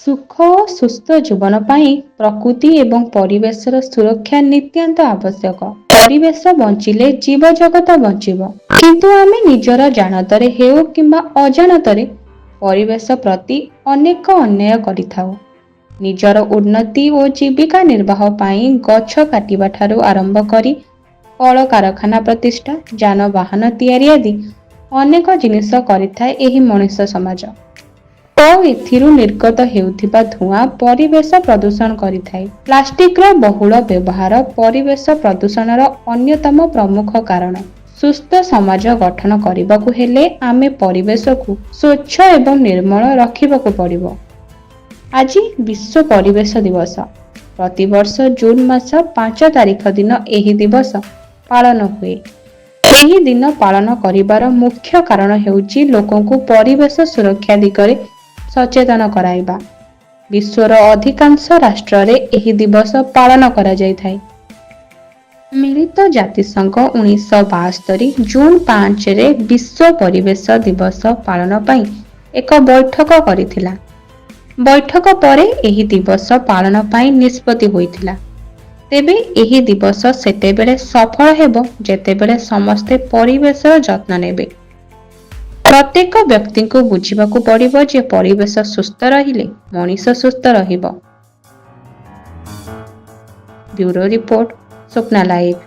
ସୁଖ ଓ ସୁସ୍ଥ ଜୀବନ ପାଇଁ ପ୍ରକୃତି ଏବଂ ପରିବେଶର ସୁରକ୍ଷା ନିତ୍ୟାନ୍ତ ଆବଶ୍ୟକ। ପରିବେଶ ବଞ୍ଚିଲେ ଜୀବଜଗତ ବଞ୍ଚିବ। କିନ୍ତୁ ଆମେ ନିଜର ଜାଣତରେ ହେଉ କିମ୍ବା ଅଜାଣତରେ ପରିବେଶ ପ୍ରତି ଅନେକ ଅନ୍ୟାୟ କରିଥାଉ। ନିଜର ଉନ୍ନତି ଓ ଜୀବିକା ନିର୍ବାହ ପାଇଁ ଗଛ କାଟିବା ଠାରୁ ଆରମ୍ଭ କରି କଳକାରଖାନା ପ୍ରତିଷ୍ଠା, ଯାନବାହନ ତିଆରି ଆଦି ଅନେକ ଜିନିଷ କରିଥାଏ ଏହି ମଣିଷ ସମାଜ। ଆଉ ଏଥିରୁ ନିର୍ଗତ ହେଉଥିବା ଧୂଆଁ ପରିବେଶ ପ୍ରଦୂଷଣ କରିଥାଏ। ପ୍ଲାଷ୍ଟିକର ବହୁଳ ବ୍ୟବହାର ପରିବେଶ ପ୍ରଦୂଷଣର ଅନ୍ୟତମ ପ୍ରମୁଖ କାରଣ। ସୁସ୍ଥ ସମାଜ ଗଠନ କରିବାକୁ ହେଲେ ଆମେ ପରିବେଶକୁ ସ୍ୱଚ୍ଛ ଏବଂ ନିର୍ମଳ ରଖିବାକୁ ପଡ଼ିବ। ଆଜି ବିଶ୍ୱ ପରିବେଶ ଦିବସ। ପ୍ରତିବର୍ଷ ଜୁନ୍ ମାସ 5 ତାରିଖ ଦିନ ଏହି ଦିବସ ପାଳନ ହୁଏ। ଏହି ଦିନ ପାଳନ କରିବାର ମୁଖ୍ୟ କାରଣ ହେଉଛି ଲୋକଙ୍କୁ ପରିବେଶ ସୁରକ୍ଷା ଦିଗରେ ସଚେତନ କରାଇବା। ବିଶ୍ୱର ଅଧିକାଂଶ ରାଷ୍ଟ୍ରରେ ଏହି ଦିବସ ପାଳନ କରାଯାଇଥାଏ। ମିଳିତ ଜାତିସଂଘ 1972 ଜୁନ୍ 5ରେ ବିଶ୍ୱ ପରିବେଶ ଦିବସ ପାଳନ ପାଇଁ ଏକ ବୈଠକ କରିଥିଲା। ବୈଠକ ପରେ ଏହି ଦିବସ ପାଳନ ପାଇଁ ନିଷ୍ପତ୍ତି ହୋଇଥିଲା। ତେବେ ଏହି ଦିବସ ସେତେବେଳେ ସଫଳ ହେବ, ଯେତେବେଳେ ସମସ୍ତେ ପରିବେଶର ଯତ୍ନ ନେବେ। ପ୍ରତ୍ୟେକ ବ୍ୟକ୍ତିଙ୍କୁ ବୁଝିବାକୁ ପଡ଼ିବ ଯେ ପରିବେଶ ସୁସ୍ଥ ରହିଲେ ମଣିଷ ସୁସ୍ଥ ରହିବ। Bureau report, Swapna live.